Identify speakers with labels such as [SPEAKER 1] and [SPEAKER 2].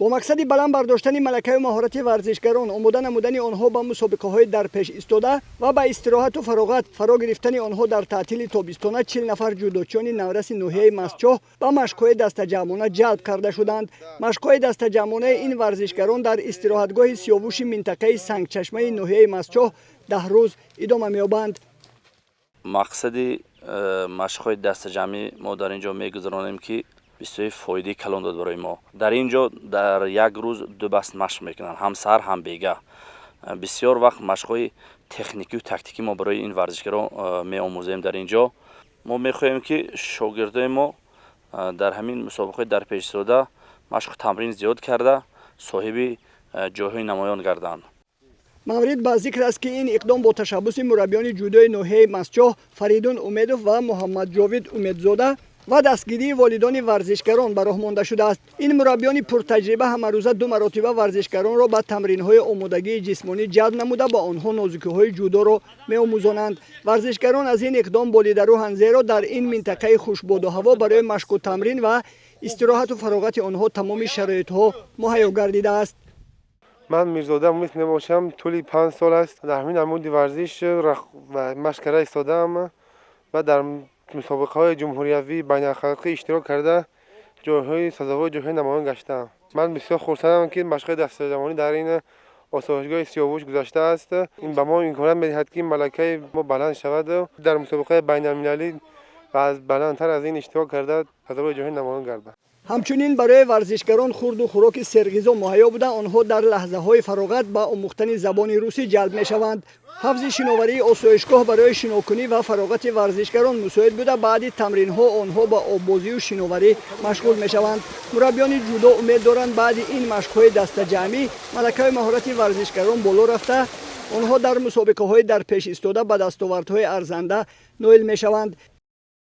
[SPEAKER 1] Бо мақсади баланд бардоштани малакаю маҳорати варзишгарон, омода намудани онҳо ба мусобиқаҳои дар пеш истода ва ба истироҳату фароғат фаро гирифтани онҳо дар таътили тобистона, 40 нафар ҷудочиёни навраси ноҳияи Мастчоҳ ба машқҳои дастаҷамъона ҷалб карда шуданд. Машқҳои дастаҷамъонаи ин варзишгарон дар истироҳатгоҳи Сиёвуши минтақаи Сангчашмаи ноҳияи Мастчоҳ 10 рӯз идома меёбанд.
[SPEAKER 2] Мақсади машқҳои дастаҷамъӣ мо дар ин ҷо мегузаронем, ки бисёри фоидаи калон дод барои мо. Дар ин ҷо дар як рӯз ду баст машқ мекунанд, ҳам саҳар, ҳам бегаҳ. Бисёр вақт машқҳои техникию тактикӣ мо барои ин варзишгарон меомӯзем. Дар ин ҷо мо мехоҳем, ки шогирдои мо дар ҳамин мусобиқаҳои дар пеш истода машқу тамрин зиёд карда, соҳиби ҷойҳои намоён гарданд.
[SPEAKER 1] Маврид ба зикр аст, ки ин иқдом бо ташаббуси мураббиёни ҷудои ноҳияи Мастчоҳ Фаридун Умедов ва Муҳаммадҷовид Умедзода ва дастгирии волидони варзишгарон ба роҳ монда шудааст. Ин мураббиёни пуртаҷриба ҳамарӯза ду маротиба варзишгаронро ба тамринҳои омодагии ҷисмонӣ ҷалб намуда, ба онҳо нозукиҳои ҷудоро меомӯзонанд. Варзишгарон аз ин иқдом болидарӯҳанд, зеро дар ин минтақаи хушбоду ҳаво барои машқу тамрин ва истироҳату фароғати онҳо тамоми шароитҳо муҳайё гардидааст.
[SPEAKER 3] Ман Мирзода Мумис мебошам. Тӯли 5 сол аст, дар ҳамин намуди варзиш машқ карда истодаам ва дар мусобиқаҳои ҷумҳуриявӣ, байналхалқӣ иштирок карда, ҷойҳои сазовори ҷойҳои намоён гаштаам. Ман бисёр хурсандам, ки машқҳои дастаҷамъонӣ дар ин осоишгоҳи Сиёвуш гузаштааст. Ин ба мо имконият медиҳад, ки малакаи мо баланд шавад, дар мусобиқаи байналмилалӣ ва аз баландтар аз ин иштирок карда, сазовори ҷойҳои намоён гардад.
[SPEAKER 1] Ҳамчунин барои варзишгарон хурду хӯроки серғизо муҳайё буда, онҳо дар лаҳзаҳои фароғат ба омӯхтани забони русӣ ҷалб мешаванд. Ҳавзи шиноварии осоишгоҳ барои шинокунӣ ва фароғати варзишгарон мусоид буда, баъди тамринҳо онҳо ба оббозию шиноварӣ машғул мешаванд. Мураббиёни ҷудо умед доранд, баъди ин машқҳои дастаҷамъӣ малакаи маҳорати варзишгарон боло рафта, онҳо дар мусобиқаҳои дар пеш истода ба дастовардҳои арзанда ноил мешаванд.